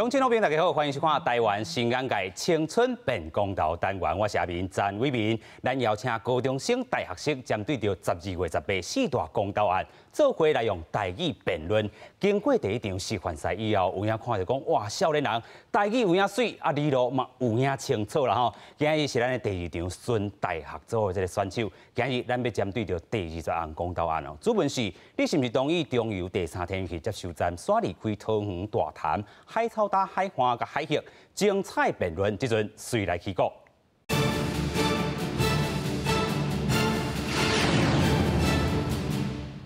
鄉親好朋友大家好，歡迎收看台灣新眼界青春變公投單元，我是阿明詹偉民。咱邀請高中生、大學生針對著12月18四大公投案，做伙來用台語辯論。經過第一場示範賽以後，有影看著講哇，少年人台語有影媠，啊，理路嘛有影清楚啦吼。今日是咱的第二場孫大學組的這個選手，今日咱欲針對著第20項公投案哦。主問是，你是毋是同意中油第三天然氣接收站煞離開桃園大潭海草礁海岸佮海域？精彩辯論，這陣隨來起鼓。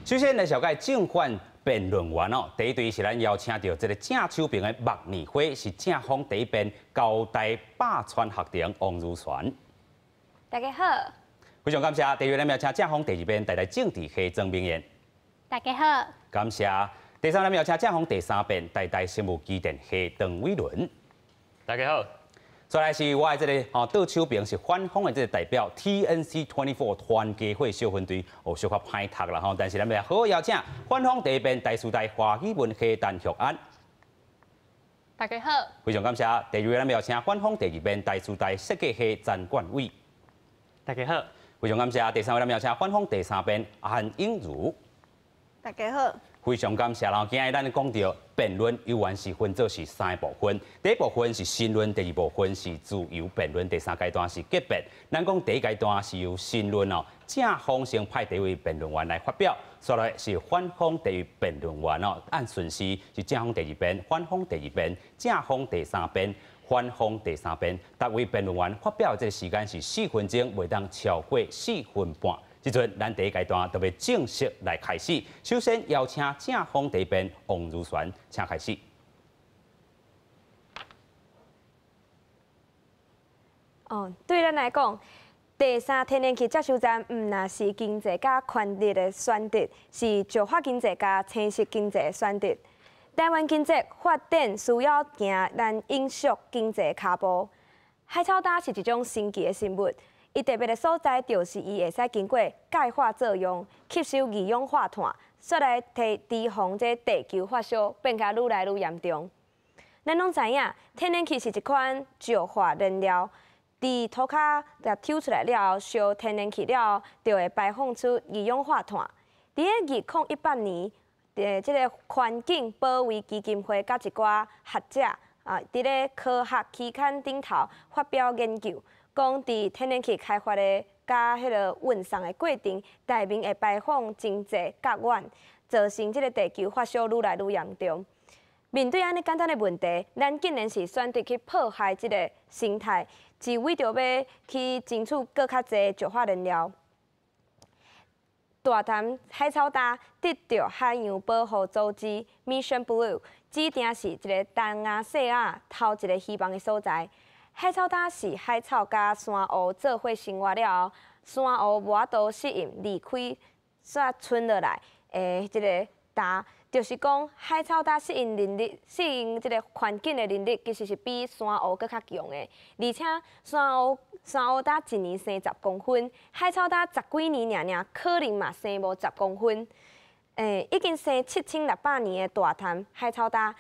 首先來紹介正反辯論員哦，第一隊是咱邀請著這个正手爿的麥年花，是正方第一辯交大百川學程王如璇。大家好。非常感謝。第二位咱邀請正方第二辯台大政治系曾明燕。大家好。感謝。第三，咱邀請正方第三辯台大生物機電系鄧偉倫。大家好。再來是我的這个吼，倒手爿是反方的這个代表 TNC24 團結會小分隊，哦，小可歹讀啦吼，但是咱欲好好邀請反方第一辯台師大華語文系陳玉安。大家好。非常感謝。第二位咱邀請反方第二辯台師大設計系陳冠偉。大家好。非常感謝。第三位咱邀請反方第三辯韓英如。大家好。非常感謝。然後今日咱講著辯論，猶原是分做是三个部分。第一部分是申論，第二部分是自由辯論，第三階段是結辯。咱講第一階段是由申論哦，正方先派第一位辯論員來發表，煞來是反方第一位辯論員哦，按順序是正方第二辯，反方第二辯，正方第三辯，反方第三辯。逐位辯論員發表的這个時間是4分鐘，袂當超過4分半。這陣，咱第一階段就欲正式來開始。首先邀請正方第一辯王如璇，請開始。哦，對咱來講，第三天然氣接收站毋若是經濟佮權力的選擇，是石化經濟佮清晰經濟的選擇。台灣經濟發展需要行咱永續經濟的跤步。海草礁是一種神奇的生物。伊特別的所在，就是伊會使經過鈣化作用，吸收二氧化碳，煞來提防這地球發燒變甲愈來愈嚴重。咱攏知影，天然氣是一款石化燃料，佇塗跤共抽出來了後，燒天然氣了後，就會排放出二氧化碳。佇咧2018年，這个環境保衛基金會佮一寡學者啊，佇咧科學期刊頂頭發表研究。講佇天然氣開發的佮彼个運送的過程，內面會排放真濟甲烷，造成這个地球發燒愈來愈嚴重。面對按呢簡單的問題，咱竟然是選擇去破壞這个生態，只為著欲去爭取閣較濟石化燃料。大潭海草礁得著海洋保護組織 Mission Blue 指定是一个東亞細亞頭一个希望的所在。海草礁是海草佮珊瑚做伙生活了後，珊瑚無法度適應離開，煞賰落來的這个礁，就是講海草礁適應能力、適應這个環境的能力，其實是比珊瑚閣較強的。而且珊瑚礁一年生10公分，海草礁十幾年爾爾，可能嘛生無十公分。已經生7600年的大潭海草礁，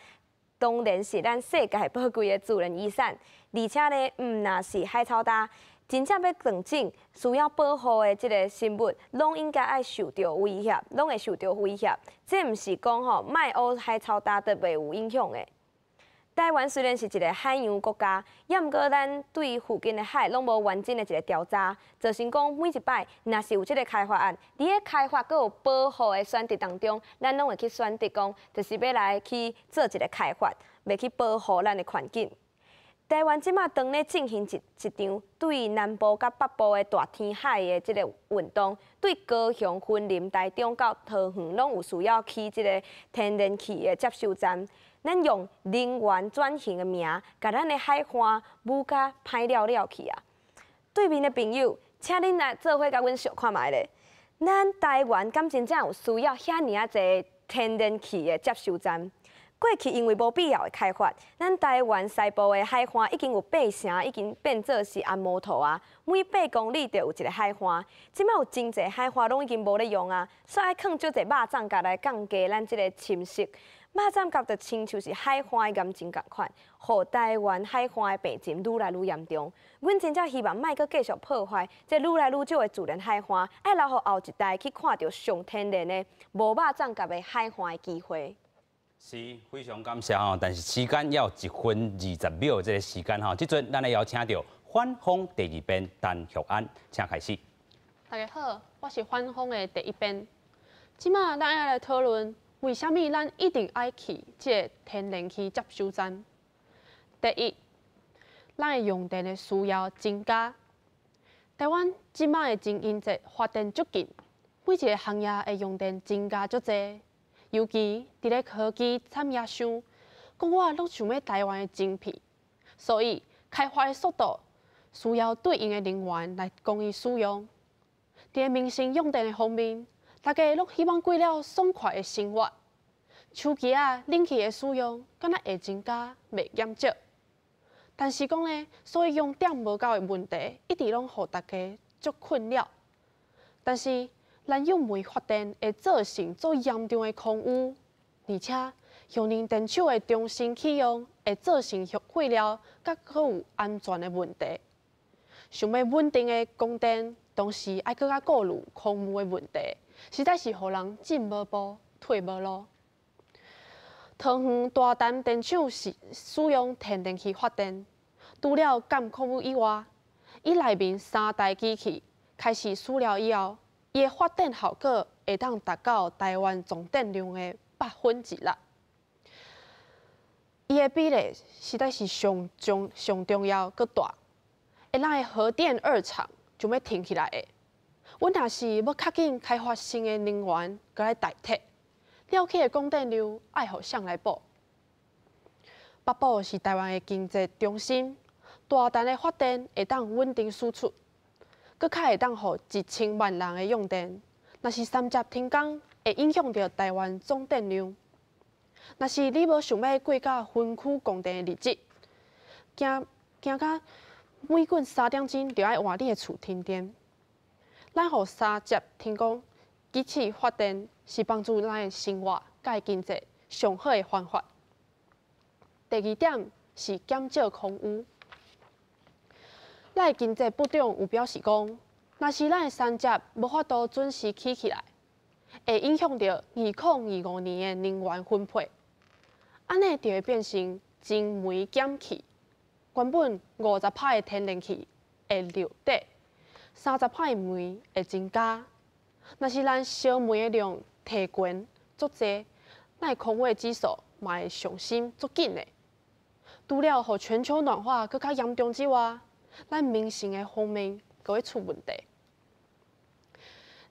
當然是咱世界寶貴的自然遺產，而且呢，毋若是海草礁，真正欲斷種需要保護的這个生物，攏應該愛受著威脅，攏會受著威脅。這毋是講吼，莫挖海草礁就袂有影響的。台灣雖然是一个海洋國家，猶毋過咱對附近的海攏無完整的一个調查，造成講每一擺若是有這个開發案，佇咧開發閣有保護的選擇當中，咱攏會去選擇講，就是欲來去做一个開發，袂去保護咱的環境。台灣這馬當咧進行一場對南部佮北部的大填海的這个運動，對高雄、雲林、台中到桃園攏有需要起這个天然氣的接收站。咱用能源轉型的名，共咱的海岸舞甲歹了了去啊！對面的朋友，請恁來做伙共阮相看覓咧。咱台灣敢真正有需要遐爾仔濟天然氣的接收站？過去因為無必要的開發，咱台灣西部的海岸已經有八成已經變做是紅毛土啊，每8公里就有一个海岸。這馬有真濟海岸攏已經無咧用啊，煞愛囥足濟肉粽共來降低咱這个侵蝕。肉臢蛤就親像是海岸的癌症仝款，予台灣海岸的病情愈來愈嚴重。阮真正希望莫閣繼續破壞這愈來愈少的自然海岸，愛留予後一代去看著上天然的無肉臢蛤的海岸的機會。是，非常感謝吼，但是時間猶有1分20秒這个時間吼，這陣咱來邀請著反方第二辯陳玉安，請開始。大家好，我是反方的第一辯。這馬咱愛來討論，為啥物咱一定愛去這个天然氣接收站？第一，咱的用電的需要增加。台灣這馬的經濟發展足緊，每一个行業的用電增加足濟。尤其佇咧科技產業上，國外攏想欲台灣的晶片，所以開發的速度需要對應的能源來供伊使用。佇咧民生用電的方面，大家攏希望過了爽快的生活。手機仔、冷氣的使用，敢若會增加，袂減少。但是講呢，所以用電無夠的問題，一直攏予大家足困擾。但是，咱用煤發電會造成足嚴重的空污，而且核能電廠的重新啟用會造成核廢料閣閣有安全的問題。想欲穩定的供電，同時愛閣較顧慮空污的問題，實在是予人進無步，退無路。桃園大潭電廠是使用天然氣發電，除了減空污以外，伊內面三台機器開始使了以後，伊的發電效果會當達到台灣總電量的6%。伊的比例實在是上重上重要閣大。咱的核電二廠就欲停起來的，阮若是欲較緊開發新的能源，閣來代替，了去的供電量愛予誰來補？北部是台灣的經濟中心，大潭的發電會當穩定輸出，閣較會當予1000萬人的用電。若是三接停工，會影響著台灣總電量。若是你無想欲過較分區供電的日子，驚驚甲每滾3點鐘就愛換你的厝停電。咱予三接停工，機器發電是幫助咱的生活佮經濟上好的方法。第二點是減少空污。咱的經濟部長有表示講，若是咱的三接無法度準時啟起來，會影響著2025年的能源分配，按呢就會變成增煤減氣。原本50%的天然氣會留底，30%的煤會增加。若是咱燒煤的量提懸足濟，咱的空污的指數嘛會上升足緊的。除了予全球暖化閣較嚴重之外，咱民生的方面閣會出問題。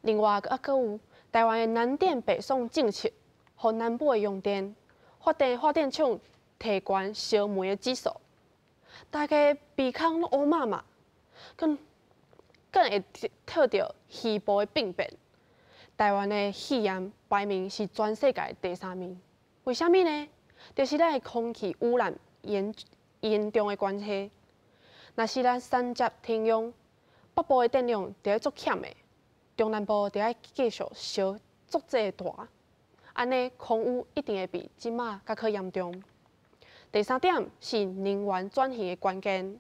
另外，閣有台灣的南電北送政策，予南部的用電發電發電廠提懸燒煤的指數，大家鼻孔攏烏麻麻，更更會透著肺部的病變。台灣的肺癌排名是全世界第三名，為啥物呢？就是咱的空氣污染嚴嚴重的關係。若是咱三接停用，北部的電量就會足欠的，中南部就愛繼續燒足濟的炭，按呢空污一定會比這馬閣較嚴重。第三點是能源轉型的關鍵。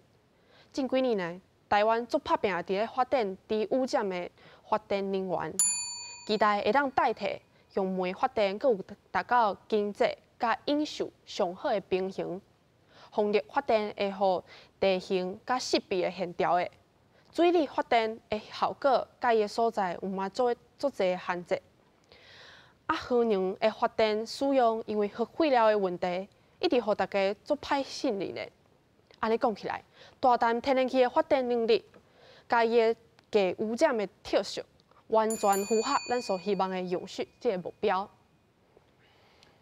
近幾年來，台灣足拍拚佇咧發展低污染的發電能源，期待會當代替用煤發電，閣有達到經濟佮永續上好的平衡。風力發電會予地形佮設備會現調的，水力發電的效果佮伊的所在有嘛足足濟限制。啊，核能的發電使用因為核廢料的問題，一直予大家足歹信任的。按呢講起來，大潭天然氣的發電能力，佮伊的低污染的特色，完全符合咱所希望的永續這个目標。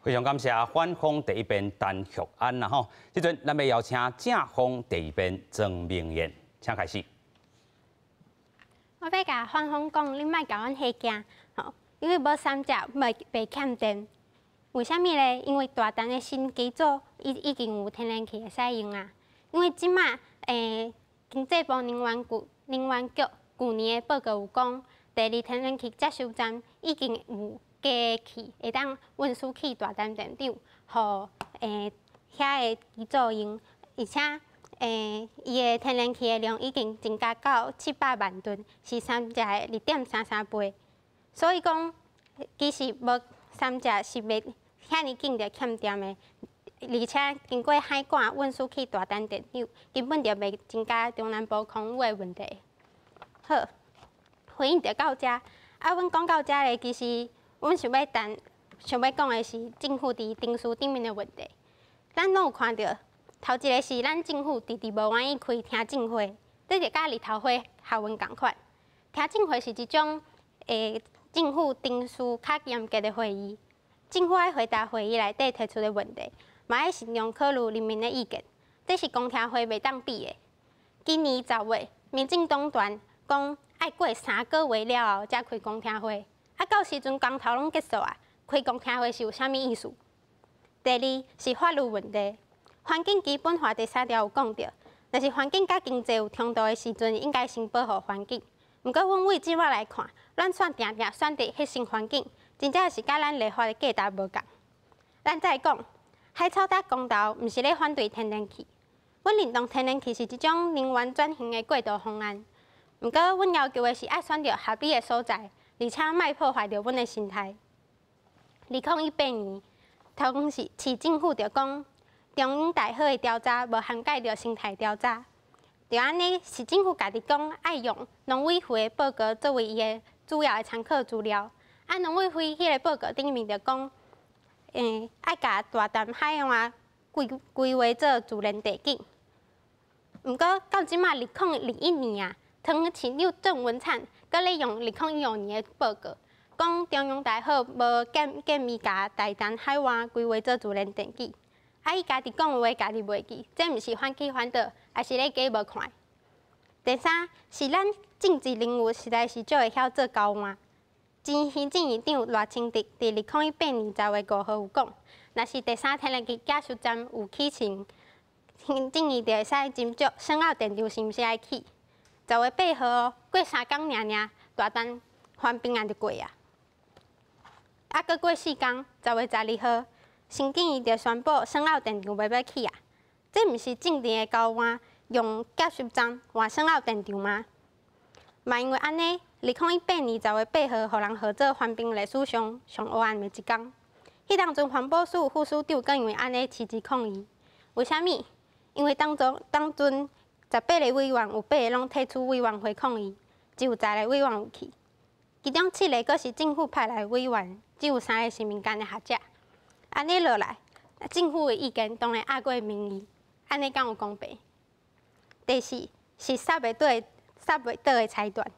非常感謝反方第一辯陳玉安啦吼，這陣咱欲邀請正方第二辯莊明諺，請開始。我欲共反方講，你莫共阮嚇驚吼，因為無三接袂欠電。為啥物咧？因為大潭的新機組已已經有天然氣會使用啊。因為這馬經濟部能源局能源局舊年的報告有講，第二天然氣接收站已經有加氣會當運輸去大潭電廠，予遐个機組用，而且伊的天然氣的量已經增加到700萬噸，是三接的2.33倍。所以講，其實無三接是袂遐爾緊就欠電的，而且經過海管運輸去大潭電廠，根本就袂增加中南部空污的問題。好，回應就到遮。啊，阮講到遮咧，其實阮想欲談，想欲講的是政府佇程序頂面的問題。咱攏有看著，頭一个是咱政府遲遲無願意開聽證會，這就佮日頭花學問仝款。聽證會是一種政府程序較嚴格的會議，政府愛回答會議內底提出的問題，嘛愛慎重考慮人民的意見，這是公聽會袂當比的。今年10月，民進黨團講愛過3個月了後才開公聽會，啊，到時陣公投攏結束啊，開公聽會是有啥物意思？第二是法律問題，環境基本法第三條有講著，若是環境佮經濟有衝突的時陣，應該先保護環境。毋過，阮對這馬來看，咱煞定定選擇犧牲環境，真正是佮咱立法的價值無仝。咱再講，海草礁公投毋是咧反對天然氣，阮認同天然氣是一種能源轉型的過渡方案。毋過，阮要求的是愛選擇合理的所在，而且莫破壞著阮的生態。2018年，桃園市市政府就講，中英大好的調查無涵蓋著生態調查。就按呢，市政府家己講愛用農委會的報告作為伊的主要的參考資料。啊，農委會彼个報告頂面就講，愛共大潭海岸規規劃做自然地景。毋過到這馬2021年啊，桃園市長鄭文燦閣咧用2015年的報告，講中央大好無建建議共大潭海岸規劃做自然地景。啊，伊家己講話，家己袂記，這毋是反去反倒，抑是咧假無看？第三是咱政治人物實在是足會曉做交換。前行政院長賴清德佇2018年10月5號有講，若是第三天然氣寄收站有起成，行政院就會使斟酌深澳電廠是毋是愛起。10月8號過3工爾爾，大潭環評案就過啊。啊，閣過4工，10月12號，行政院就宣布深澳電廠欲欲起啊。這毋是政治的交換，用寄收站換深澳電廠嗎？嘛因為按呢，2018年10月8號，予人號做環評歷史上上黑暗的一工。彼當陣環保署副署長閣因為按呢辭職抗議。為啥物？因為當中當陣18個委員有八個攏退出委員會抗議，只有10個委員有去。其中七个閣是政府派來的委員，只有三个是民間的學者。按呢落來，政府的意見當然壓過民意，按呢敢有公平？第四是殺袂倒的殺袂倒的財團，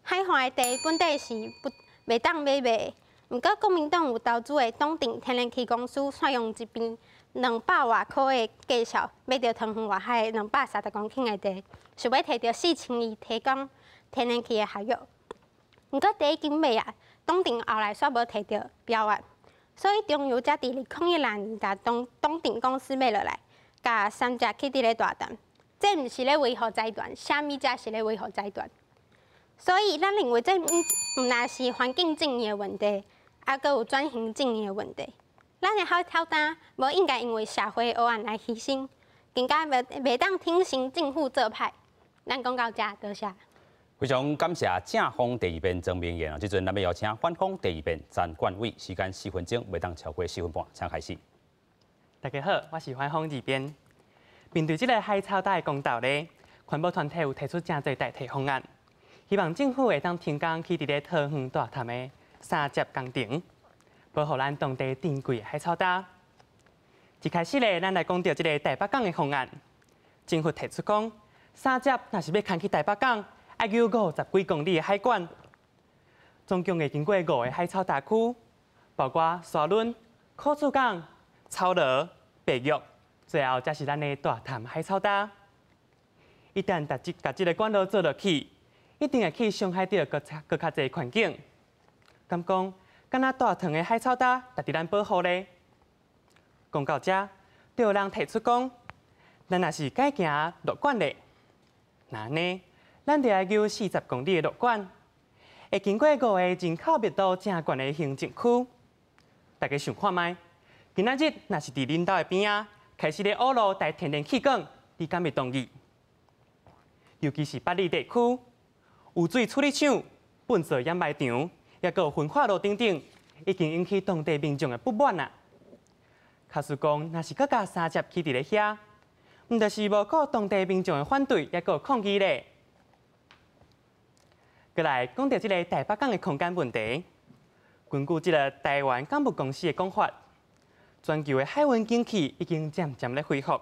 海岸的地本底是不袂當買賣的，毋過國民黨有投資的東鎮天然氣公司，煞用一筆200外箍的價數買著桃園外海的230公頃的地，想欲提著4000億提供天然氣的合約。毋過地已經買啊，東鎮後來煞無提著標案，所以中油才佇2016年共東東鎮公司買落來，共三接起佇咧大潭。這毋是咧維護財團，啥物才是咧維護財團？所以咱認為這毋毋但是環境正義的問題，猶閣有轉型正義的問題。咱的海草礁無應該因為社會黑暗來犧牲，更加袂袂當聽信政府做派。咱講到遮，多謝。非常感謝正方第二辯曾明燕啊！這陣咱欲邀請反方第二辯詹冠偉，時間4分鐘，袂當超過4分半，請開始。大家好，我是反方二辯。面對這个海草礁的公投咧，環保團體有提出誠濟代替方案，希望政府會當停工起佇咧桃園大潭的三接工程，保護咱當地珍貴的海草礁。一開始咧，咱來講著這个台北港的方案。政府提出講，三接若是欲牽去台北港，愛繞50幾公里的海管，總共會經過五个海草礁區，包括沙崙、苦厝港、草衙、白玉。最後才是咱的大潭海草礁。一旦共這共這个管道做落去，一定會去傷害著閣閣較濟環境。敢講，敢若大潭的海草礁值得咱保護咧？講到遮，就有人提出講，咱若是改行陸管咧，那按呢，咱就愛繞40公里的陸管，會經過五个人口密度誠懸的行政區。大家想看覓？今仔日若是佇恁兜的邊仔開始咧挖路台天然氣管，你敢會同意？尤其是八里地區，污水處理廠、糞掃掩埋場，抑閣有焚化爐等等，已經引起當地民眾的不滿啊！假使講，若是閣共三接起佇咧遐，毋就是無顧當地民眾的反對，抑閣有抗議咧。閣來講著這个台北港的空間問題，根據這个台灣港務公司的講法，全球的海運景氣已經漸漸咧恢復。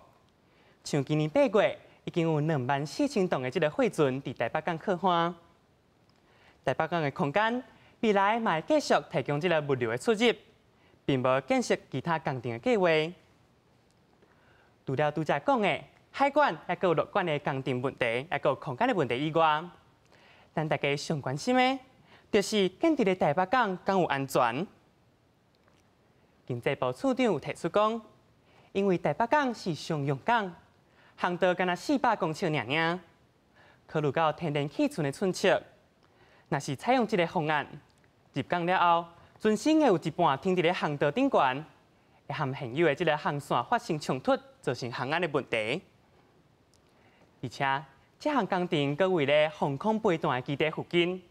像今年8月，已經有24,000噸的這个貨船佇台北港靠岸。台北港的空間未來嘛會繼續提供這个物流的出入，並無建設其他工程的計劃。除了拄才講的海管抑閣有陸管的工程問題，抑閣有空間的問題以外，咱大家上關心的，就是建佇咧台北港敢有安全？經濟部次長有提出講，因為台北港是商用港，航道干焦400公尺爾爾，考慮到天然氣船的寸尺，若是採用這个方案，入港了後，船身會有一半停佇咧航道頂懸，會和現有的這个航線發生衝突，造成航安的問題。而且，這項工程閣位咧防空飛彈的基地附近，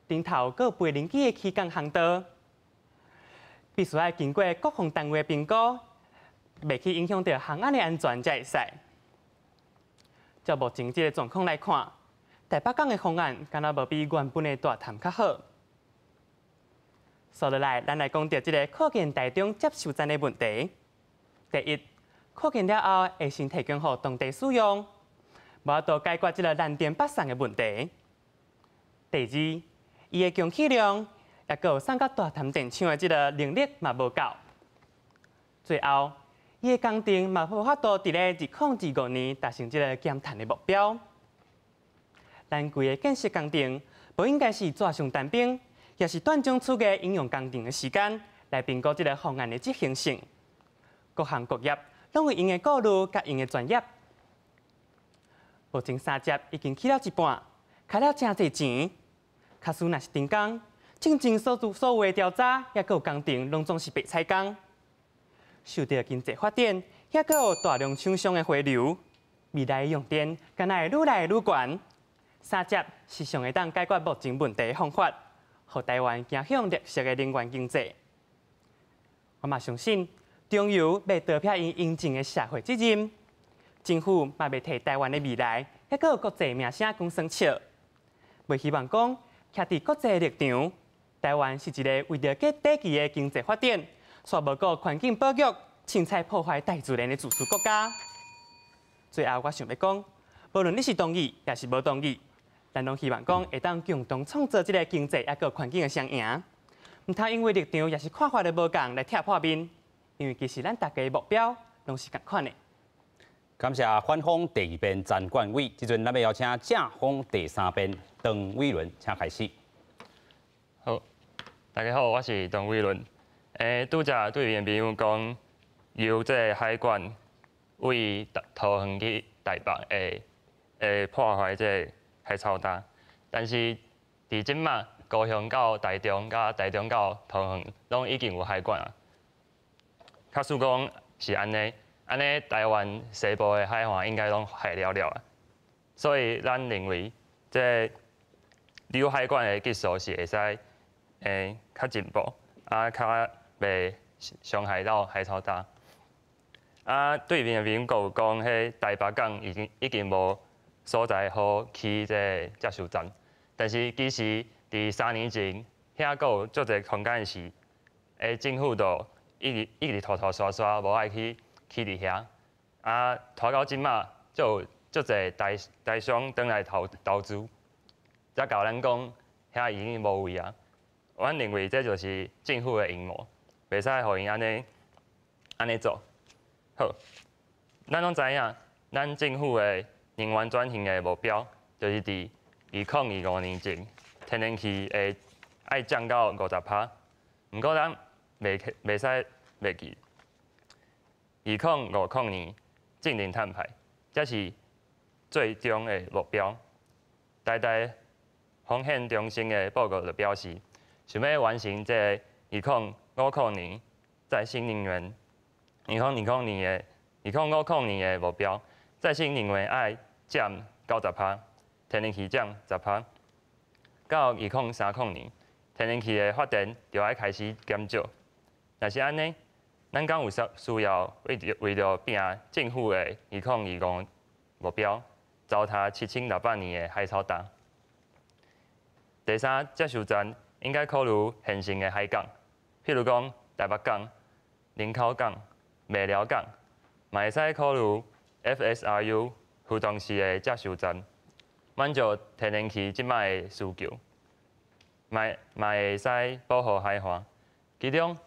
頂頭閣有飛行機的起降航道，必須愛經過國防單位評估，袂去影響著航安的安全才會使。照目前這个狀況來看，台北港的方案敢若無比原本的大潭較好。紲落來，咱來講著這个擴建台中接收站的問題。第一，擴建了後會先提供予當地使用，無法度解決這个南電北送的問題。第二，伊的供氣量，抑閣有送到大潭電廠的這个能力嘛無夠。最後，伊的工程嘛無法度佇咧2025年達成這个減碳的目標。咱規个建設工程，無應該是紙上談兵，抑是斷章取義引用工程的時間來評估這个方案的執行性。各行各業攏有𪜶的顧慮佮𪜶的專業。目前三接已經起了一半，開了誠濟錢。假使若是停工，進前所做所有的調查，抑閣有工程，攏總是白彩工。受著經濟發展，抑閣有大量廠商的回流，未來用電敢若會愈來愈懸。三接是上會當解決目前問題的方法，予台灣走向綠色的能源經濟。我嘛相信，中油袂逃避𪜶應盡的社會責任，政府嘛袂提台灣的未來，抑閣有國際名聲講耍笑，袂希望講徛佇國際立場，台灣是一个為著短期的經濟發展，卻無顧環境保育、凊彩破壞大自然的自私國家。最後，我想欲講，無論你是同意抑是無同意，咱攏希望講會當共同創造這个經濟抑閣環境的雙贏，毋通因為立場抑是看法的無仝來拆破面，因為其實咱大家的目標攏是仝款的。感謝反方第二辯陳冠偉，這陣咱欲邀請正方第三辯鄧偉倫，請開始。好，大家好，我是鄧偉倫。拄才對面朋友講，由這个海管位桃園去台北會會破壞這个海草礁，但是佇這馬高雄到台中，佮台中到桃園，攏已經有海管啊。假使講是按呢，按呢台灣西部的海岸應該攏害了了啊。所以咱認為，這个留海管的技術是會使較進步，啊較袂傷害到海草礁。啊，對面的朋友閣有講，彼台北港已經已經無所在好起這个接收站，但是其實佇3年前，遐閣有足濟空間時，政府就一直一直拖拖沙沙，無愛去起佇遐。啊，拖到這馬，就有足濟台台商轉來投投資，才共咱講遐已經無位啊。阮認為這就是政府的陰謀，袂使予𪜶按呢按呢做。好，咱攏知影，咱政府的能源轉型的目標，就是佇2025年前，天然氣會愛降到50%。毋過咱袂袂使袂記，2050年淨零碳排，這是最終的目標。台大风险中心的报告就表示，想欲完成这个2050年再生能源，2020年的2050年的目标，再生能源爱占90%，天然气占10%。到2030年，天然气的发电就爱开始减少。若是按呢，咱敢有需要為著拚政府的2025目標，糟蹋7600年的海草礁？第三接收站應該考慮現成的海港，譬如講台北港、林口港、麥寮港，嘛會使考慮 FSRU 浮動式的接收站，滿足天然氣這擺的需求，嘛會使保護海岸。其中，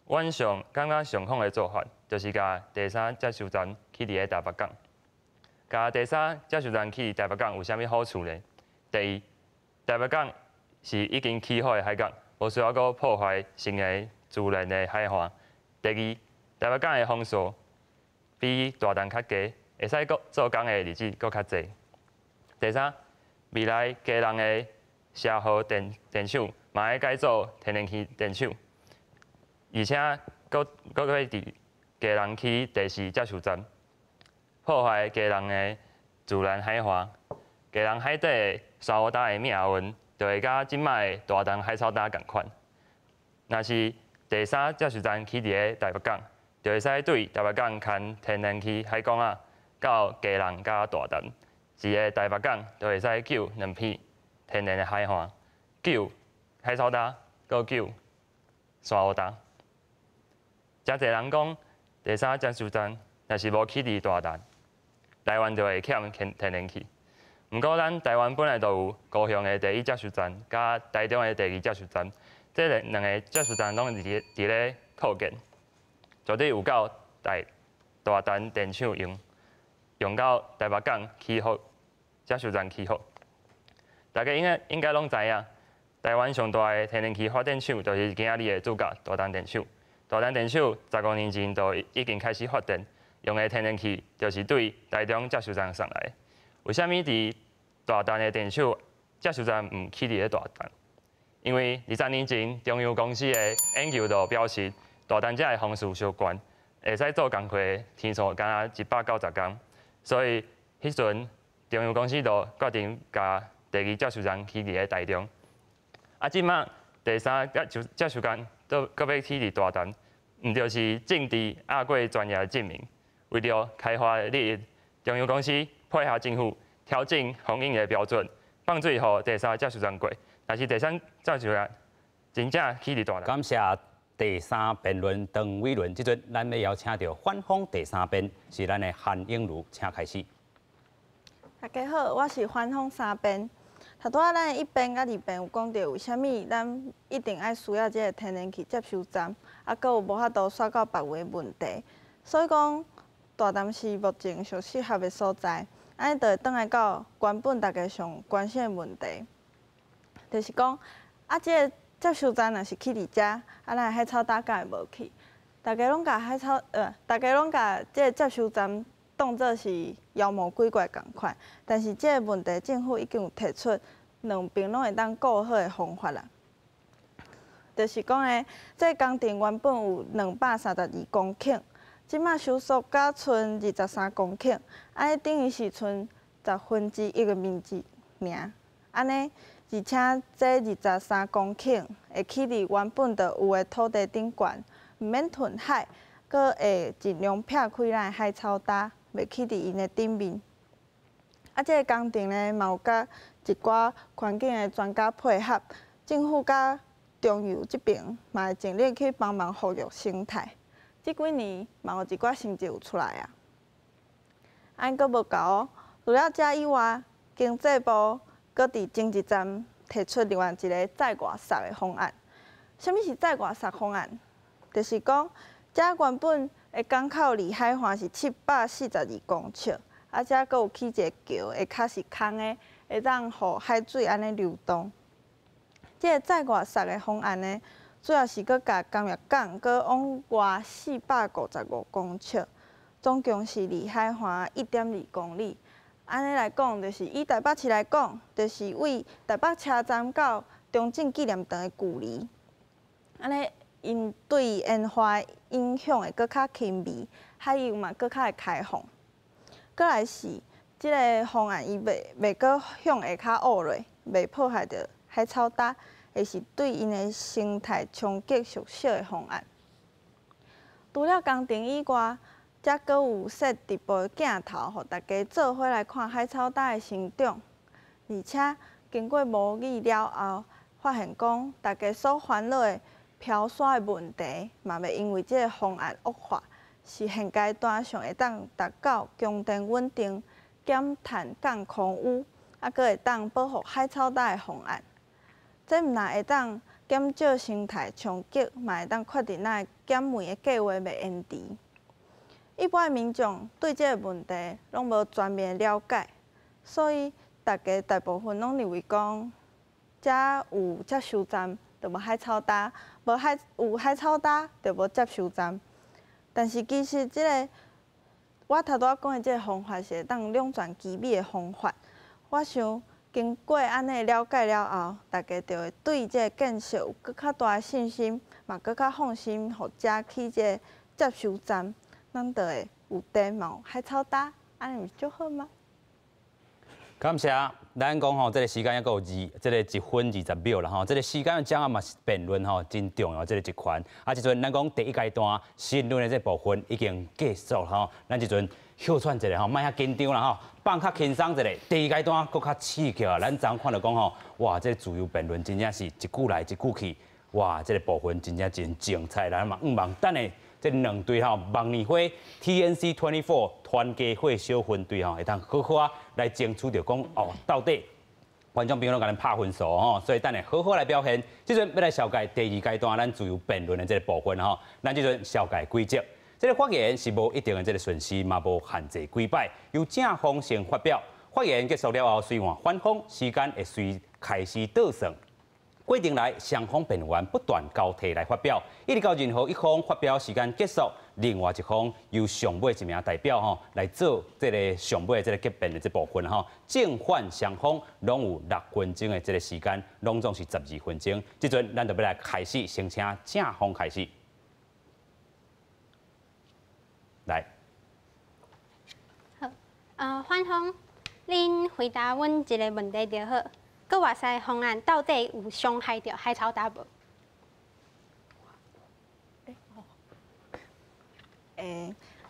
阮上感覺上好的做法，就是共第三接收站起佇咧台北港。共第三接收站起台北港有啥物好處呢？第一，台北港是已經起好的海港，無需要閣破壞新的自然的海岸。第二，台北港的風速比大潭較低，會使閣做工的日子閣較濟。第三，未來基隆的社河電廠嘛愛改做天然氣電廠，而且閣欲佇基隆起第四接收站，破壞基隆的自然海岸。基隆海底的珊瑚礁的命運，就會佮這擺的大潭海草礁仝款。若是第三接收站起佇咧台北港，就會使對台北港牽天然氣海管仔到基隆佮大潭，一个台北港就會使救兩片天然的海岸，救海草礁，閣救珊瑚礁。誠濟人講，第三接收站若是無起佇大潭，台灣就會欠天然氣。毋過，咱台灣本來就有高雄的第一接收站，佮台中的第二接收站，這兩个接收站攏佇咧擴建，絕對有夠大潭電廠用，用到台北港起好接收站起好。大家應該攏知影，台灣上大的天然氣發電廠就是今仔日的主角大潭電廠。大潭電廠15年前就已經開始發電，用的天然氣就是對台中接收站送來的。為啥物佇大潭的電廠接收站毋起佇咧大潭？因為20年前中油公司的研究就表示，大潭遮的風速傷懸，會使做工課的天數干焦190工，所以彼陣中油公司就決定共第二接收站起佇咧台中。啊，這擺第三接收站閣欲起佇大潭，毋就是政治壓過專業的證明？為著開發的利益，中油公司配合政府調整風湧的標準，放水予第三接收站過。但是第三接收站真正起佇大潭。感謝第三辯論鄧偉倫，這陣咱欲邀請著反方第三辯是咱的韓英如，請開始。大家好，我是反方三辯。頭拄仔咱一辯佮二辯有講著，為啥物咱一定愛需要這个天然氣接收站，啊，閣有無法度徙到別位的問題。所以講，大潭是目前上適合的所在。按呢就會轉來到原本大家上關心的問題，就是講，啊，這个接收站若是起佇遮，啊，咱的海草礁敢會無去？大家攏共這个接收站當做是妖魔鬼怪仝款，但是這个問題政府已經有提出兩邊攏會當顧好的方法啦。就是講咧，這个工程原本有232公頃，這馬收縮甲賰23公頃，按呢等於是賰1/10的面積爾。按呢，而且這23公頃會起佇原本就有的土地頂懸，毋免吞海，閣會盡量避開咱的海草礁，袂起佇𪜶的頂面。啊，這个工程呢，嘛有佮一寡環境的專家配合，政府佮中油這爿嘛會盡力去幫忙復育生態。這幾年嘛有一寡成績有出來啊。按閣無夠哦，除了這以外，經濟部閣佇前一站提出另外一个再外捒的方案。啥物是再外捒方案？就是講，遮原本的港口離海岸是742公尺，啊，遮閣有起一个橋，下跤是空的，會當予海水按呢流動。這个再外捒的方案呢，主要是閣共工業港閣往外455公尺，總共是離海岸1.2公里。按呢來講，就是以台北市來講，就是對台北車站到中正紀念堂的距離，按呢𪜶對煙花影響會閣較輕微，海域嘛閣較會開放。閣來是這个方案，伊袂袂閣向下跤挖落，袂破壞著海草礁，會是對𪜶的生態衝擊上小的方案。除了工程以外，遮閣有設直播鏡頭，予大家做伙來看海草礁的成長。而且經過模擬了後，發現講大家所煩惱的飄沙的問題，嘛袂因為這个方案惡化，是現階段上會當達到供電穩定、減碳降空污，猶閣會當保護海草礁的方案。這毋但會當減少生態衝擊，嘛會當確定咱的減煤的計劃袂延遲。一般的民眾對這个問題攏無全面了解，所以大家大部分攏認為講，遮有接收站就無海草礁，無海有海草礁就無接收站。但是其實這个我頭拄仔講的這个方法是會當兩全其美的方法。我想經過按呢了解了後，大家就會對這个建設有閣較大的信心，嘛閣較放心，予遮起這个接收站。咱就會有電嘛有海草礁，按呢毋是足好嗎？感謝。咱講吼，這个時間猶閣有二，這个1分20秒啦吼。這个時間講啊嘛是辯論吼，真重要這个一環。啊，這陣咱講第一階段申論的這部分已經結束吼。咱這陣歇喘一下吼，莫遐緊張啦吼，放較輕鬆一下。第二階段閣較刺激啊！咱昨看著講吼，哇，這个自由辯論真正是一句來一句去，哇，這个部分真正真精彩。咱嘛向望等下這兩隊吼，夢年花 TNC 24 團家伙小分隊吼，會當好好啊來爭取著講哦，到底觀眾朋友攏共咱拍分數吼，所以等下好好來表現。這陣欲來紹介第二階段咱自由辯論的這个部分吼，咱這陣紹介規則。這个發言是無一定的這个順序，嘛無限制幾擺，由正方先發表。發言結束了後，隨換反方，時間會隨開始倒算。過程內，雙方辯員不斷交替來發表，一直到任何一方發表時間結束，另外一方由上尾一名代表吼來做這个上尾這个結辯的這部分吼。正反雙方攏有6分鐘的這个時間，攏總是12分鐘。這陣咱就欲來開始，先請正方開始。來，好，反方，恁回答阮一个問題就好。閣外西方案到底有傷害著海草礁無？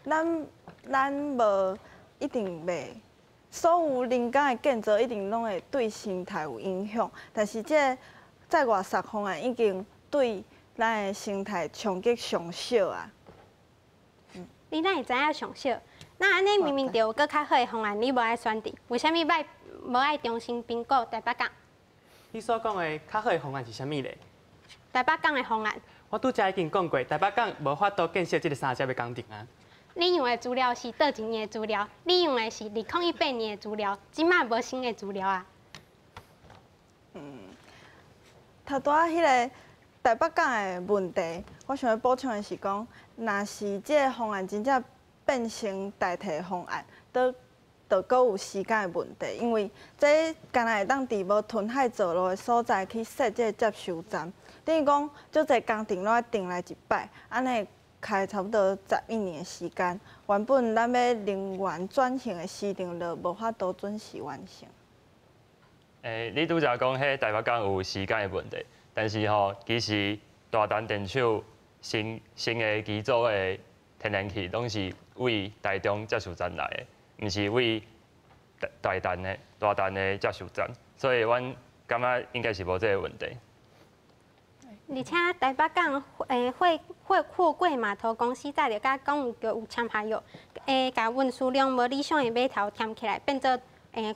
咱咱無一定袂，所有人工的建造一定攏會對生態有影響，但是這个載外索方案已經對咱的生態衝擊上小啊。你哪會知影上小？那按呢明明就有閣較好的方案，你無愛選擇，為啥物愛無愛重新評估台北港？你所講的較好的方案是啥物咧？台北港的方案。我拄才已經講過，台北港無法度建設這个三接的工程啊。你用的資料是佗一年的資料？你用的是2018年的資料，這馬無新的資料啊。頭拄仔彼个台北港的問題，我想欲補充的是講，若是這个方案真正變成代替方案，都就閣有時間的問題，因為這敢若會當佇無吞海造陸的所在去設這個接收站，等於講足濟工程攏愛停來一擺，按呢開差不多11年的時間，原本咱欲能源轉型的時程就無法度準時完成。你拄才講彼台北港有時間的問題，但是吼，其實大陳電廠新新的機組的天然氣攏是為台中接收站來的，毋是為大陳的大陳的接收站，所以阮感覺應該是無這个問題。而且台北港貨貨櫃碼頭公司早就佮港務局有簽合約，共運輸量無理想的碼頭填起來，變做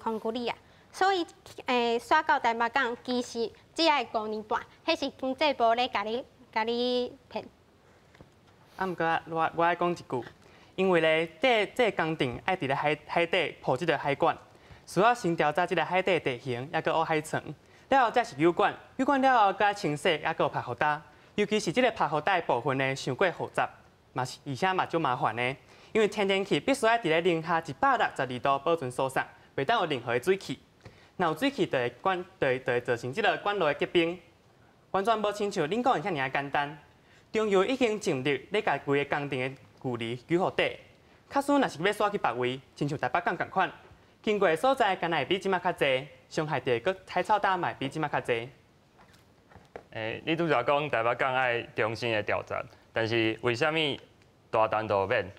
空谷里啊。所以徙到台北港其實只愛5年半，彼是經濟部咧共你共你騙。啊，毋過我我愛講一句，因為咧，這這个工程愛佇咧海海底鋪這个海管，需要先調查這个海底地形，猶閣挖海床，了後才是油管，油管了後閣清洗，猶閣有曝雨焦。尤其是這个曝雨焦的部分呢，傷過複雜，嘛是而且嘛足麻煩的，因為天然氣必須愛佇咧零下162度保存輸送，袂當有任何的水汽。若有水汽，就會管，就會造成這个管路的結冰。完全無親像恁講的遐爾仔簡單。中油已經盡力咧共規个工程的距離救予短。假使若是欲徙去別位，親像台北港仝款，經過的所在，敢若會比這馬較濟，傷害著閣海草礁嘛會比這馬較濟。你拄才講台北港愛重新的調查，但是為啥物大潭就免？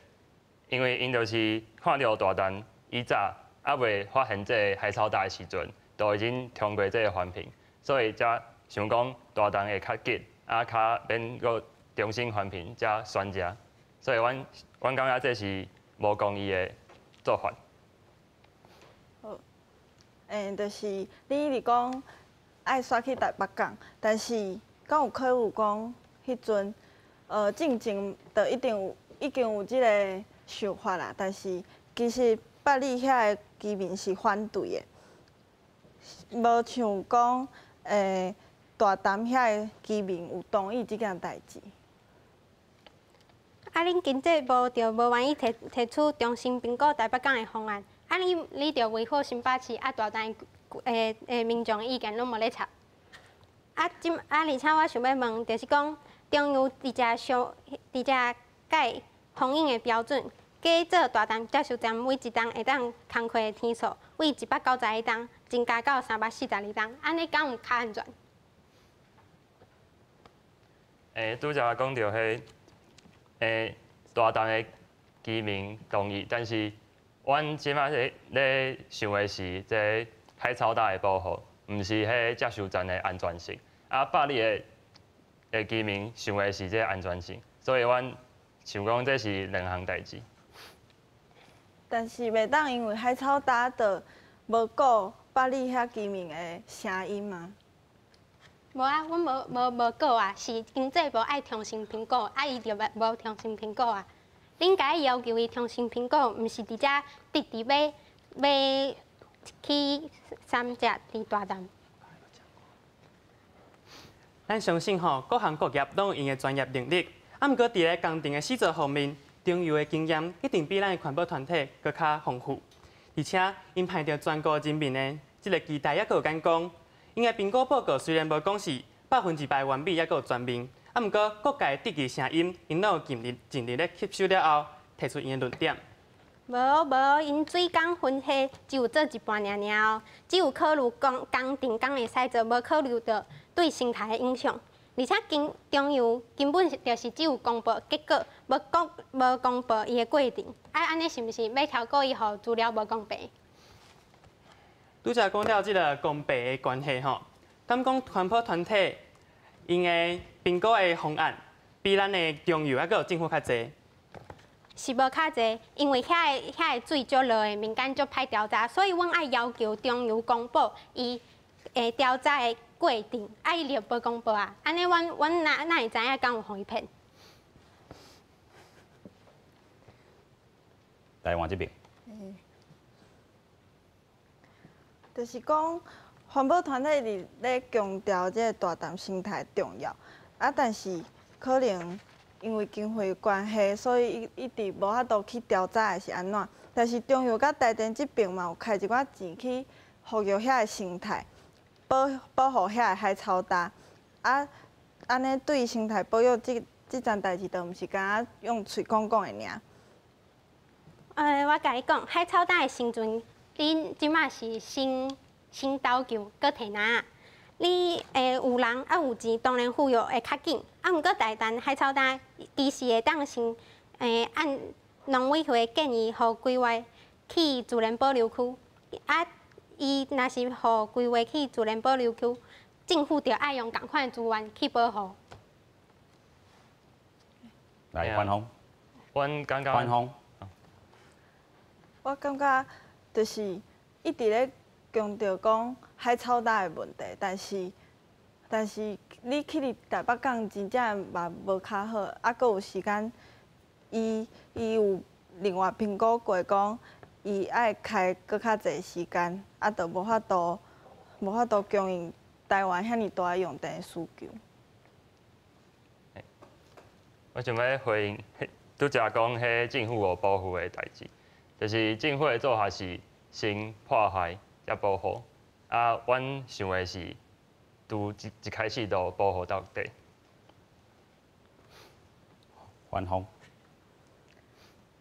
因為𪜶就是看著大潭以早猶未發現這个海草礁的時陣，就已經通過這个環評，所以才想講大潭會較緊，啊較免閣重新環評才選擇。所以阮感覺這是無公義的做法。好，就是你一直講愛徙去台北港，但是敢有可能講彼陣，進前就一定有已經有這个想法啦，但是其實八里遐个居民是反對的，無像講大潭遐个居民有同意這件代誌。啊！恁經濟部就無願意提出重新評估台北港的方案，啊你就維護新北市啊大潭的民眾的意見攏無咧插。啊，這啊，而且我想欲問，就是講中油佇遮上佇遮改封印的標準，加做大潭接收站每一冬會當工課的天數，為192冬增加到342冬，按呢敢有較安全？拄才講著彼，大潭的居民同意，但是阮這馬咧想的是這海草礁的保護，毋是彼接收站的安全性。啊，八里的居民想的是這安全性，所以阮想講這是兩項代誌。但是袂當因為海草礁就無顧八里遐居民的聲音嗎？無啊，阮無顧啊，是經濟部愛重新評估，啊伊就無重新評估啊。恁共伊要求伊重新評估，毋是佇遮直直欲去三隻佇大潭。咱相信吼，各行各業攏有𪜶的專業能力，啊，毋過佇咧工程的施作方面，中油的經驗一定比咱的環保團體閣較豐富，而且𪜶盼著全國人民的這个期待，猶閣有眼光。𪜶的評估報告雖然無講是100%完美，猶閣有全面，啊，毋過各界的質疑聲音，𪜶攏有盡力咧吸收了後，提出𪜶的論點。無無，𪜶水工分析只有做一半爾爾哦，只有考慮工工程敢會使做，無考慮著對生態的影響。而且中油根本就是只有公布結果，無公布伊的過程。啊，按呢是毋是欲超過伊予資料無公平？拄才講到這个公平的關係吼，敢講環保團體𪜶的評估的方案比咱的中油猶閣有政府較濟？是無較濟，因為遐个水足濁的，民間足歹調查，所以阮愛要求中油公布伊會調查的過程，啊伊就無公布啊，按呢阮哪會知影敢有予伊騙？台灣這邊，就是講環保團體佇咧強調這个大潭生態重要，啊，但是可能因為經費關係，所以伊一直無法度去調查的是按怎。但是中油佮台電這爿嘛有開一寡錢去復育遐个生態，保護遐个海草礁，啊，按呢對生態保育這層代誌，就毋是干焦用喙講講的爾。我共你講，海草礁的生存，恁這馬是先投球，閣提籃。你有人啊有錢，當然復育會較緊。啊，毋過大潭海草礁其實會當先按農委會建議，予規劃去自然保留區。啊，伊若是予規劃去自然保留區，政府就愛用仝款資源去保護。來，范鋒。阮感覺。范鋒。我感覺就是一直咧強調講海草礁的問題，但是你去佇台北港真正嘛無較好，啊，閣有時間，伊有另外評估過講，伊愛開閣較濟時間，啊，就無法度供應台灣遐爾大用電的需求。我想欲回應，拄才講彼政府無保護的代誌。就是政府的做法是，先破坏才保護。啊，阮想的是，拄一開始就保護到底。反方。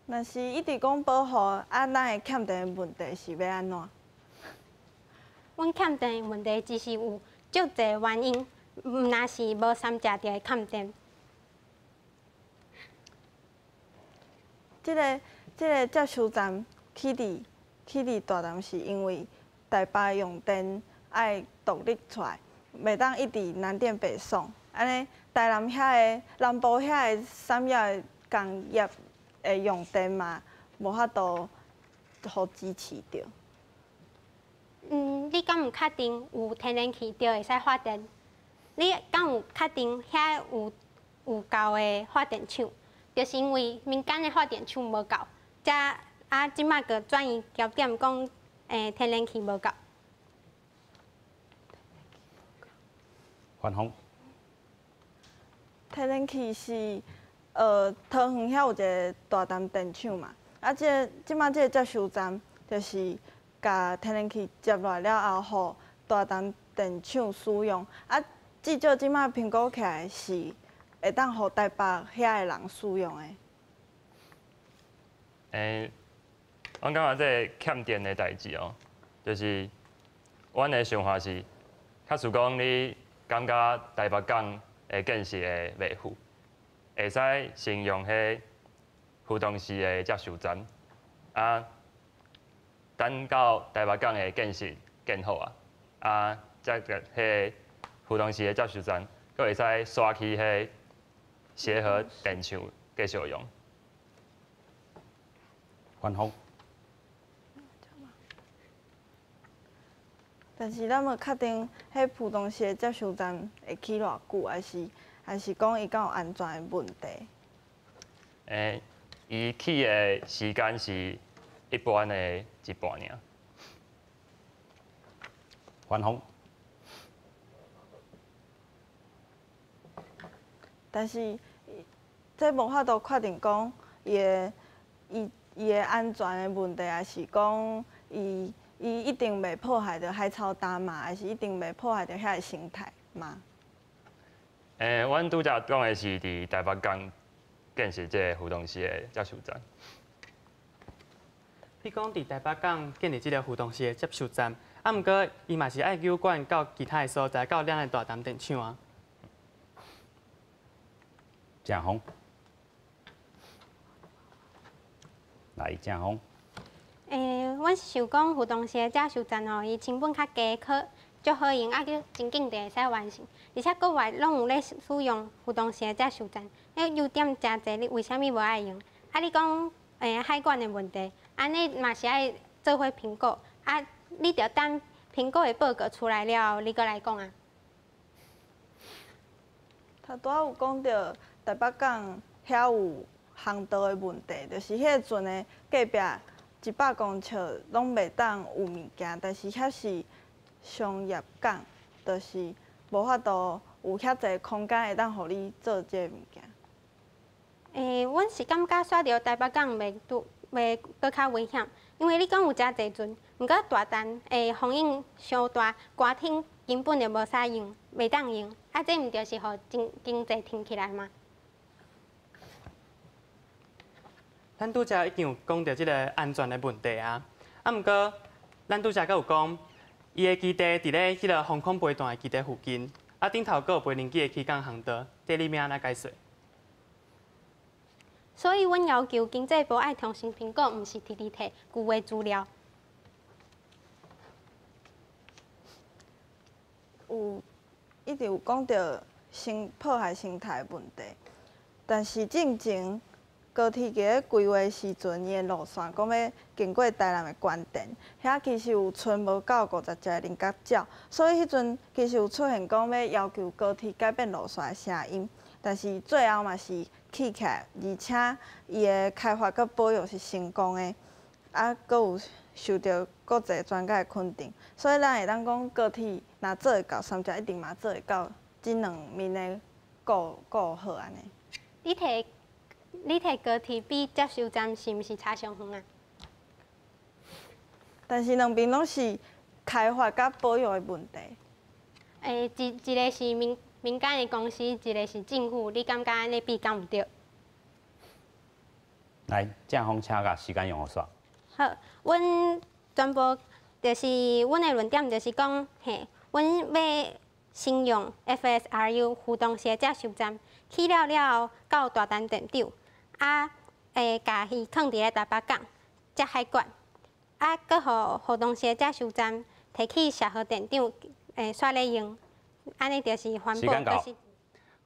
若是一直講保護，啊，咱的欠電的問題是欲按怎？阮欠電的問題只是有足濟原因，毋若是無三者就會欠電。這個接收站起佇大潭是因為台北用電愛獨立出來，袂當一直南電北送。按呢，台南遐个南部遐个產業的工業的用電嘛，無法度予支持著。你敢有確定有天然氣就會使發電？你敢有確定遐有夠的發電廠？就是因為民間的發電廠無夠，才啊這擺閣轉移焦點講，天然氣無夠。反方。天然氣是，桃園遐有一個大潭電廠嘛，啊，這擺這個接收站就是共天然氣接落來了後，予大潭電廠使用。啊，至少這擺評估起來是會當予台北遐的人使用的。阮感覺這個欠電的代誌哦，就是阮的想法是，假使講你感覺台北港的建設會袂赴，會使先用彼浮動式的接收站，啊，等到台北港的建設建好啊，啊，才共彼浮動式的接收站，閣會使刷去彼協和電廠繼續用。反方。但是咱無確定，彼浮動式的接收站會起偌久，還是講伊敢有安全的問題？伊起的時間是一般的一半爾。反方。但是，這無法度確定講伊的安全的問題，還是講伊一定袂破壞著海草礁嘛，還是一定袂破壞著遐个生態嘛？阮拄才講的是佇台北港建設這个浮動式的接收站。你講佇台北港建立這个浮動式的接收站，啊，毋過伊嘛是愛有管到其他的所在，到咱的大潭電廠啊。正方，來正方。阮是想講浮動式的接收站吼，伊成本較低，可足好用，啊，閣真緊就會使完成。而且國外攏有咧使用浮動式的接收站，彼優點誠濟，你為啥物無愛用？啊，你講海管的問題，按呢嘛是愛做伙評估，啊，你著等評估的報告出來了後，你閣來講啊。頭拄仔有講著台北港遐有航道的問題，就是彼個船的隔壁100公尺攏袂當有物件，但是遐是商業港，就是無法度有遐濟空間會當予你做這个物件。阮是感覺煞著台北港袂拄袂閣較危險，因為你講有誠濟船，毋過大潭的風湧傷大，歌廳根本就無使用，袂當用，啊，這毋就是予經濟停起來嗎？咱拄才已經有講著這个安全的問題啊，啊，毋過咱拄才閣有講，伊的基地佇咧彼个防空飛彈的基地附近，啊，頂頭閣有無人機的起降航道，這你欲按怎解釋？所以，阮要求經濟部愛重新評估，毋是直直提舊的資料。有一直有講著破壞生態的問題，但是進前高鐵佇咧規劃時陣，伊的路線講欲經過台南的關田，遐其實有賰無夠50隻的菱角鳥，所以彼陣其實有出現講欲要求高鐵改變路線的聲音，但是最後嘛是起起來，而且伊的開發佮保育是成功的，啊，閣有受著國際專家的肯定，所以咱會當講高鐵若做會到，三峽一定嘛做會到，這兩面的顧好按呢。你提高鐵比接收站是毋是差傷遠啊？但是兩邊攏是開發佮保育的問題。一個是民間的公司，一個是政府，你感覺按呢比敢毋對？來，正方請共時間用予煞。好，阮全部就是阮的論點，就是講，嘿，阮欲先用 FSRU 浮動式接收站起了了後，到大潭電廠，啊，共伊囥佇咧台北港接海管，啊，閣予浮動式接收站提去石河電廠，煞咧用，按呢就是環保，就是。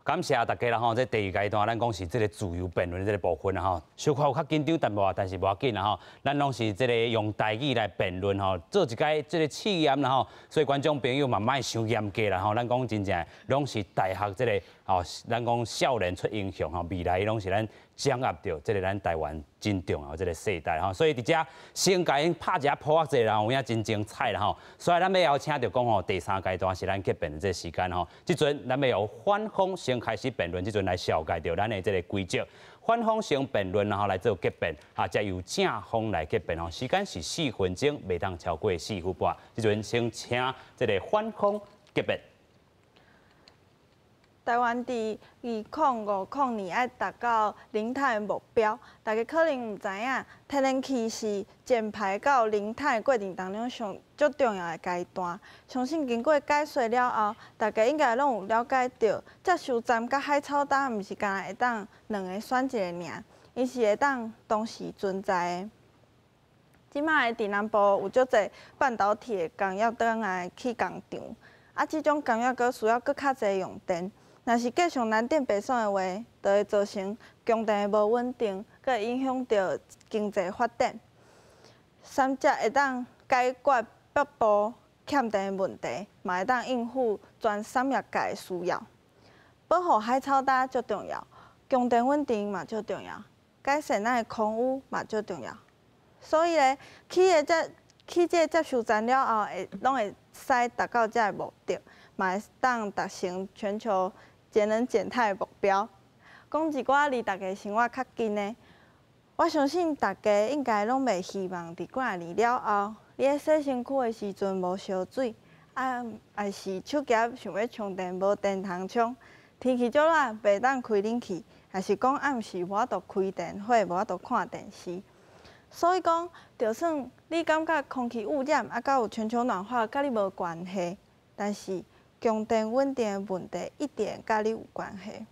感謝大家啦吼！這第二階段咱講是這个自由辯論這个部分啦吼，小可有較緊張淡薄，但是無要緊啦吼。咱攏是這个用台語來辯論吼，做一擺這个試驗啦吼。所以觀眾朋友嘛莫傷嚴格啦吼。咱講真正攏是大學這个吼，咱講少年出英雄吼，未來攏是咱掌握著這个咱台灣真重要這个世代吼。所以佇遮先共𪜶拍一下噗仔者啦，有影真精彩啦吼。所以咱欲邀請著講吼，第三階段是咱結辯的這个時間吼。這陣咱欲由反方先開始辯論，這陣來紹介著咱的這个規則。反方先辯論，然後來做結辯，啊，再由正方來結辯吼。時間是4分鐘，袂當超過4分半。這陣先請這个反方結辯。台灣佇2050年愛達到零碳的目標，大家可能毋知影，天然氣是減排到零碳的過程當中上足重要的階段。相信經過解說了後，大家應該攏有了解著，接收站佮海草礁毋是干焦會當兩个選一个爾，伊是會當同時存在的。這擺佇南部有足濟半導體的工業轉來起工廠，啊，這種工業閣需要閣較濟用電。若是繼續南電北送的話，就會造成供電的無穩定，閣會影響著經濟發展。三接會當解決北部欠電的問題，嘛會當應付全產業界的需要。保護海草礁足重要，供電穩定嘛足重要，改善咱的空污嘛足重要。所以咧，起這个接收站了後，會攏會使達到這个目的，嘛會當達成全球節能減碳的目標。講一寡離大家生活較近的，我相信大家應該攏袂希望佇幾若年了後，你咧洗身軀的時陣無燒水，啊，抑是手機想欲充電無電通充，天氣足熱袂當開冷氣，抑是講暗時無法度開電火，無法度看電視。所以講，就算你感覺空氣污染啊，佮有全球暖化佮你無關係，但是供電穩定的問題一定佮你有關係。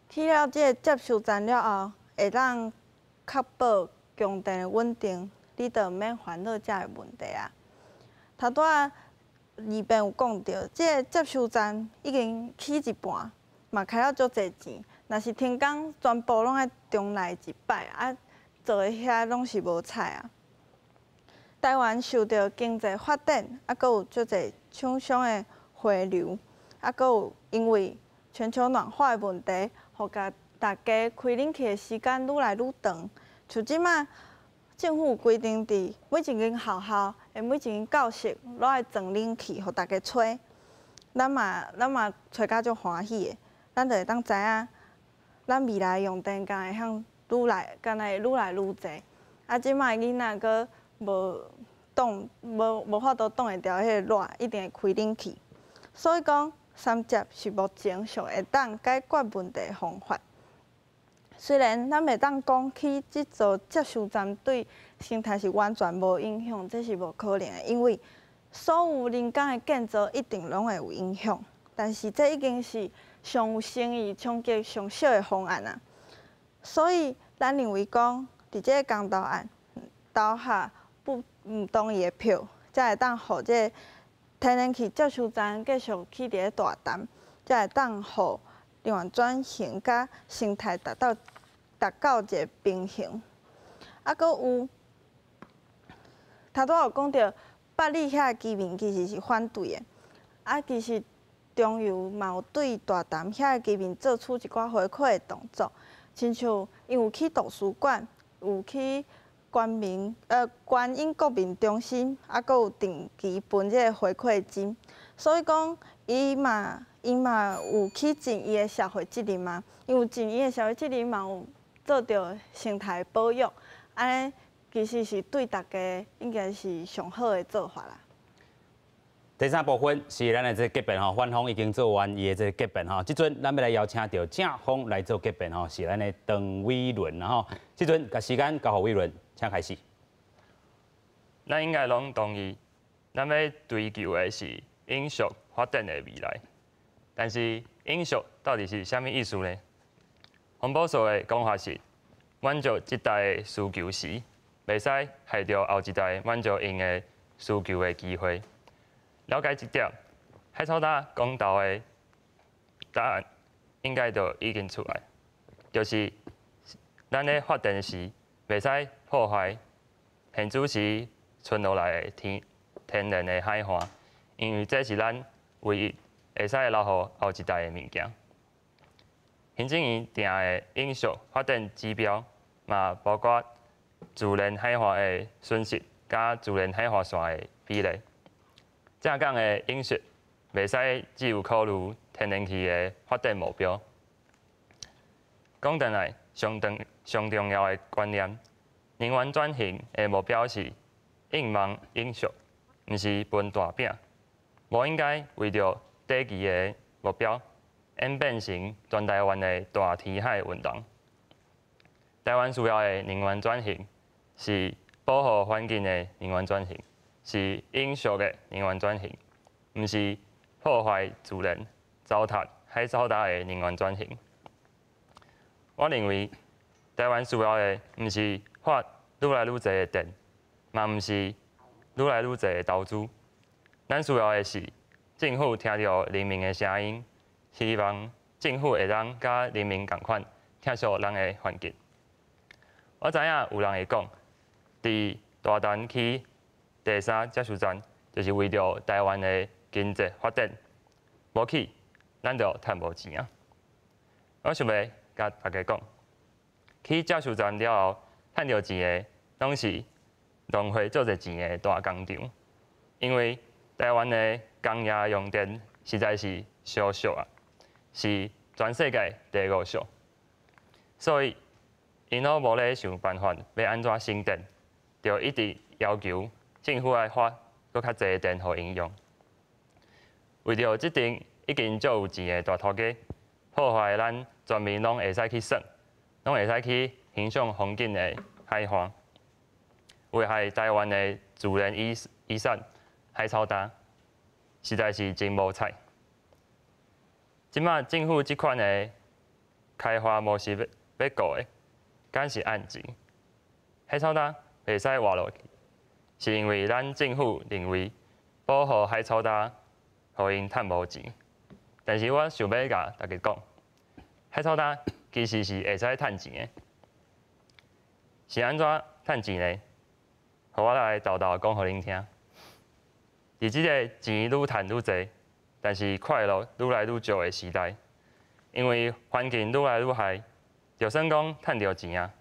起了這个接收站了後，會當確保供電的穩定，你就毋免煩惱這个問題啊。頭拄仔二辯有講著，這个接收站已經起一半，嘛開了足濟錢。若是停工，全部攏愛重來一擺啊，做的遐攏是無彩啊。台灣受著經濟發展，啊，閣有足濟廠商的回流，啊，閣有因為全球暖化的問題，予共大家開冷氣的時間愈來愈長。像這馬政府有規定，佇每一間學校的每一間教室，攏愛裝冷氣，予大家吹。咱嘛吹甲足歡喜的，咱就會當知影，咱未來用電敢會向愈來，敢會愈來愈濟。啊，這馬囡仔閣無擋，無法度擋會牢彼个熱，一定會開冷氣。所以講，三接是目前上會當解決問題的方法。雖然咱袂當講起這座接收站對生態是完全無影響，這是無可能的，因為所有人工的建造一定攏會有影響。但是這已經是上有誠意、衝擊上小的方案啊。所以咱認為講，佇這个公投案投下不毋同意的票，才會當予這个天然氣接收站繼續起佇咧大潭，才會當予能源轉型佮生態達到一个平衡。啊，閣有頭拄仔有講著，八里遐的居民其實是反對的。啊，其實中油嘛有對大潭遐的居民做出一寡回饋的動作，親像𪜶有去圖書館，有去觀音國民中心，啊，閣有定期分這个回饋金。所以講，𪜶嘛有去盡伊的社會責任嘛，𪜶有盡伊的社會責任，嘛有做著生態保育，按呢其實是對大家應該是上好的做法啦。第三部分是咱的這個結辯吼，反方已經做完伊的這個結辯吼，這陣咱欲來邀請著正方來做結辯吼，是咱的鄧偉倫吼。這陣共時間交予偉倫，請開始。咱應該攏同意，咱欲追求的是永續發展的未來。但是永續到底是啥物意思呢？環保署的講法是，滿足這代的需求時，袂使害著後一代滿足𪜶的需求的機會。了解這點，海草礁公投的答案應該就已經出來，就是咱咧發電時，袂使破壞現主時存落來的天然的海岸，因為這是咱唯一會使留予後一代的物件。行政院定的永續發展指標，嘛包括自然海岸的損失佮自然海岸線的比例。正港的永續，袂使只有考慮天然氣的發展目標。講轉來，上重要的觀念，能源轉型的目標是永望永續，毋是分大餅。無應該為著短期的目標，演變成全台灣的大填海運動。台灣需要的能源轉型，是保護環境的能源轉型。是永續的能源轉型，毋是破壞自然、糟蹋海草礁的能源轉型。我認為台灣需要的毋是發愈來愈濟的電，嘛毋是愈來愈濟的投資。咱需要的是政府聽著人民的聲音，希望政府會當佮人民仝款疼惜咱的環境。我知影有人會講，佇大潭起第三接收站就是為著台灣的經濟發展，無起，咱就趁無錢啊！我想欲共大家講，起接收站了後，趁著錢的攏是浪費足濟錢的大工廠，因為台灣的工業用電實在是相俗啊，是全世界第五俗，所以𪜶攏無咧想辦法欲按怎省電，就一直要求政府愛發閣較濟電予𪜶用。為著這陣已經足有錢的大頭家，破壞咱全民攏會使去耍，攏會使去欣賞風景的海岸，危害台灣的自然遺產海草礁，實在是真無彩。這馬政府這款的開發模式欲顧的，敢是按錢？海草礁袂使活落去，是因為咱政府認為保護海草礁，予𪜶趁無錢。但是我想欲共大家講，海草礁其實是會使趁錢的。是按怎趁錢呢？予我來沓沓講予恁聽。佇這个錢愈趁愈濟，但是快樂愈來愈少的時代，因為環境愈來愈害，就算講趁著錢啊，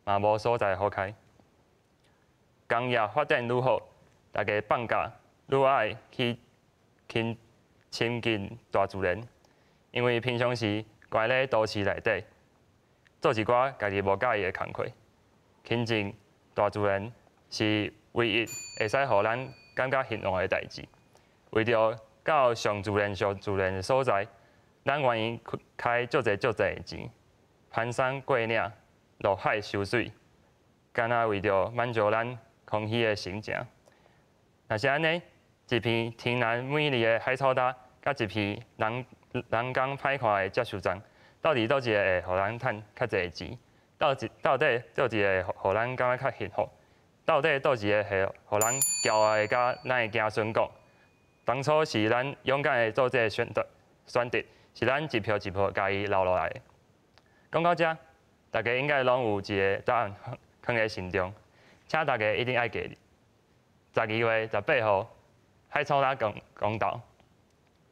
嘛無所在好開。工業發展愈好，大家放假愈愛去親近大自然，因為平常時關咧都市內底，做一寡家己無佮意的工課，親近大自然是唯一會使予咱感覺幸福的代誌。為著到上自然、上自然的所在，咱願意開足濟足濟的錢，攀山過嶺、落海游水，敢若為著滿足咱空虛的心情。若是按呢，一片天然美麗的海草礁，佮一片人工歹看的接收站，到底佗一个會予咱趁較濟錢？到底佗一个會予咱感覺較幸福？到底佗一個會予咱驕傲的佮咱的子孫講，當初是咱勇敢的做這个選擇，是咱一票一票共伊留落來的。講到這，大家應該攏有一个答案囥佇心中，請大家一定愛記得，12月18號海草礁公投，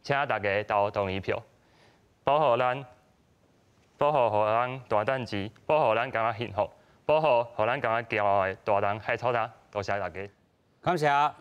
請大家投同意票，保護咱，保護予咱大膽錢，保護咱感覺幸福，保護予咱感覺驕傲的大潭海草礁。多謝大家。感謝。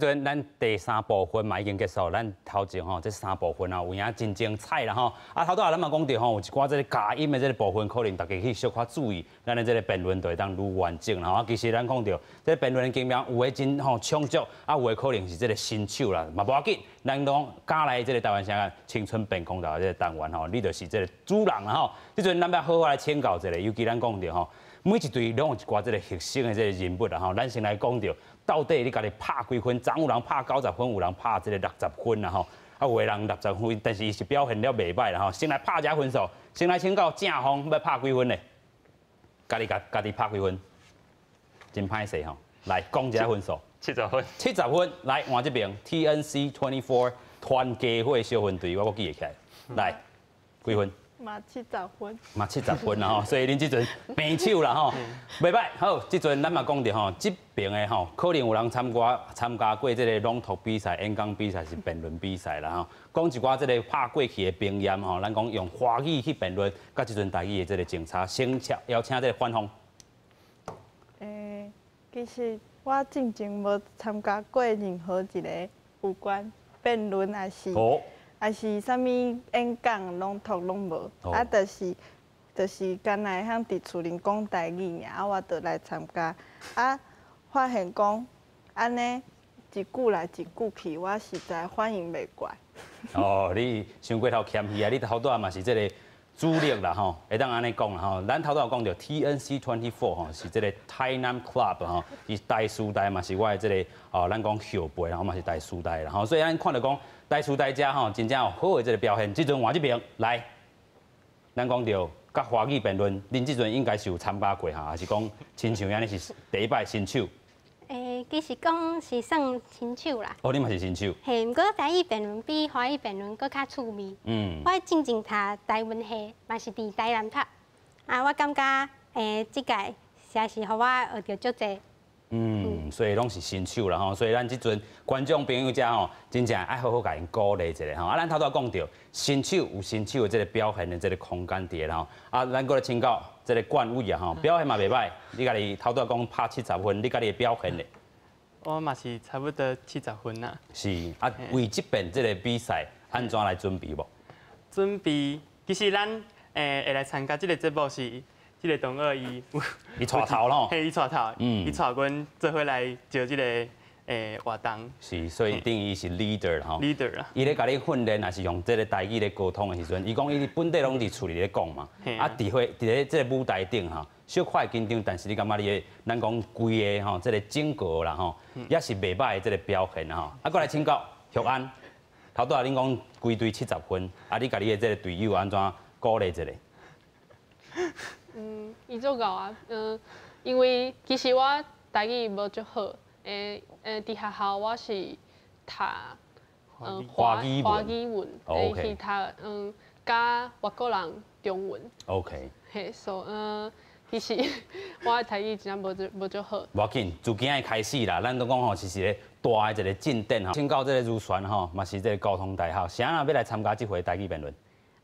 這陣咱第三部分嘛已經結束，咱頭前吼這三部分啊有影真精彩啦吼。啊，頭拄仔咱嘛講著吼，有一寡這個加音的這個部分，可能大家去小可注意，咱的這個辯論就會當愈完整啦吼。啊，其實咱講著這個辯論的經驗有的真吼充足，啊有的可能是這個新手啦，嘛無要緊，咱攏加來這個台灣聲青春變公投的這個單元吼，你就是這個主人啦吼。這陣咱欲好好來請教一下，尤其咱講著吼，每一隊攏有一寡這個核心的這個人物啦吼，咱先來講著。到底你家己拍幾分？昨有人拍90分，有人拍這個60分啦吼。啊，有的人六十分，但是伊是表現了袂䆀啦吼。先來拍這分數，先來請教鄭峰欲拍幾分呢？家己家家己拍幾分？真歹勢吼。來講一下分數。70分。70分。來換這邊 TNC 24 團家會小分隊，我閣記會起來。來，幾分？嘛70分。嘛七十分啦吼，所以恁這陣平手啦吼，袂䆀。好，這陣咱嘛講著吼，這邊的吼，可能有人參加過這個朗讀比賽、演講比賽，是辯論比賽啦吼。講一寡這個拍過去的經驗吼，咱講用華語去辯論，佮這陣台語的這個政策，先請邀請這個范峰。其實我進前無參加過任何一個有關辯論，還是還是啥物演講、朗讀攏無，啊，就是干焦會曉佇厝裡講台語爾，啊，我就來參加，啊，發現講按呢一句來一句去，我實在反應袂過來。哦，你傷過頭謙虛啊！你頭拄仔嘛是這個主力啦吼，會當按呢講啦吼。咱頭拄仔講著 TNC 24 吼，是這個台南 Club 吼，伊台師大嘛是我的這個哦，咱講後輩啦，我嘛是台師大啦吼，所以咱看著講台師大遮吼，真正有好的這個表現。這陣換這邊來，咱講著佮華語辯論，恁這陣應該是有參加過哈，還是講親像按呢是第一擺新手？其實講是算新手啦。哦，你嘛是新手。嘿，毋過台語辯論比華語辯論閣較趣味。我進前讀台文系，嘛是佇台南讀。啊，我感覺這屆實在是予我學著足濟。所以攏是新手啦吼，所以咱這陣觀眾朋友遮吼，真正愛好好共𪜶鼓勵一下吼。啊，咱頭拄仔講著，新手有新手的這個表現的這個空間佇咧吼。啊，咱閣來請教這個冠偉啊吼，表現嘛袂䆀，你家己頭拄仔講拍七十分，你家己的表現咧？我嘛是差不多七十分啦。是啊，為這遍這個比賽，按怎來準備無？準備，其實咱會來參加這個節目是這個同學伊伊帶頭咯，嘿，伊帶頭，伊帶阮做伙來招這個活動。是，所以等於伊是 leader 吼。 leader 啊。伊咧共你訓練，也是用這個台語咧溝通的時陣，伊講伊本底攏佇厝裡咧講嘛，啊，佇會佇咧這個舞台頂吼，小可會緊張，但是你感覺你的咱講規个吼，這個整個啦吼，也是袂䆀的這個表現吼。啊，閣來請教玉安，頭拄仔恁講規隊七十分，啊，你共你的這個隊友按怎鼓勵一下？伊足𠢕啊，因為其實我台語無足好，佇學校我是讀華語華語文，去讀佮外國人中文。 嘿，所以其實我的台語真正無足好。無要緊，自今仔開始啦，咱都講吼是一個大的一個進展吼。請教這個如璇吼，嘛是這個交通大學，啥人欲來參加這回台語辯論？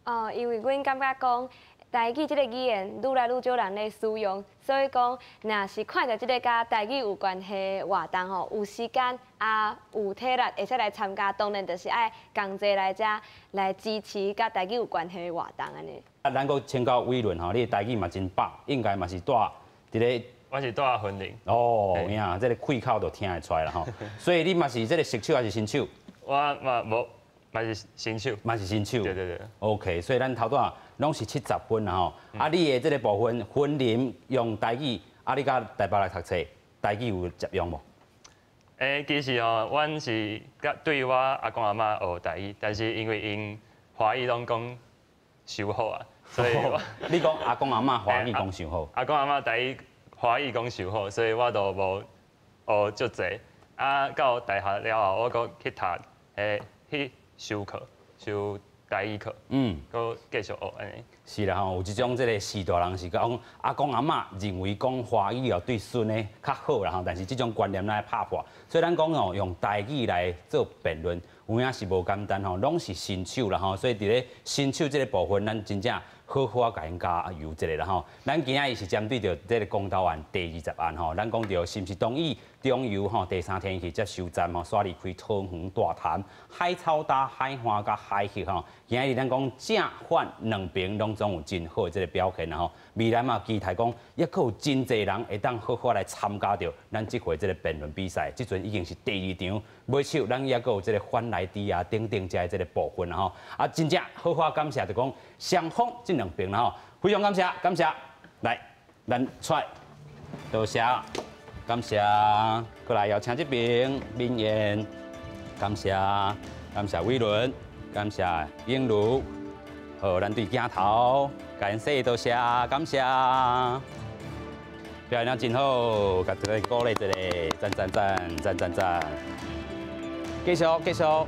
哦，因為阮感覺講台語這個語言愈來愈少人咧使用，所以講，若是看著這個佮台語有關係的活動吼，有時間啊有體力會使來參加，當然就是愛共齊來遮來支持佮台語有關係的活動按呢。啊，咱閣請教偉倫吼，你的台語嘛真飽，應該嘛是住佇咧。我是住雲林。哦，有影，這個開口就聽會出來啦吼。所以你嘛是這個熟手還是新手？我嘛無，嘛是新手。嘛是新手。對對對。 OK，所以咱頭拄仔攏是七十分啦吼。啊，你的這個部分雲林用台語，啊，你佮台北來讀冊，台語有捷用無？其實吼，阮是佮對我阿公阿嬤學台語，但是因為𪜶華語攏講傷好啊，所以我你講阿公阿嬤華語講傷好。阿公阿嬤台語華語講傷好，所以我都無學足濟。啊，到大學了後，我閣去讀去修課，修台語課，閣繼續學按呢。是啦吼，有這種這個序大人是講阿公阿嬤認為講華語哦對孫的較好啦吼，但是這種觀念咱愛拍破。所以咱講哦，用台語來做辯論，有影是無簡單吼，攏是新手啦吼。所以佇咧新手這個部分，咱真正好好好啊，共𪜶加油一下啦吼。咱今仔日是針對著這个公投案第20案吼，咱講著是毋是同意中油吼第三天然氣接收站吼，煞離開桃園大潭海草礁、海岸佮海域吼。今仔日咱講正反兩邊攏總有真好的這个表現啦吼。未來嘛期待講，猶閣有真濟人會當好好來參加著咱這回這个辯論比賽。這陣已經是第二場，尾手咱猶閣有這个反來佇啊等等這這个部分啦吼。啊，真正好好感謝就講雙方這兩邊啦吼，非常感謝，感謝。來，咱出來，多謝，感謝。過來邀請這邊明諺，感謝，感謝偉倫，感謝英如，好，咱對鏡頭，感謝多謝，感謝。表現得真好，共大家鼓勵一下，讚讚讚讚讚讚。繼續繼續。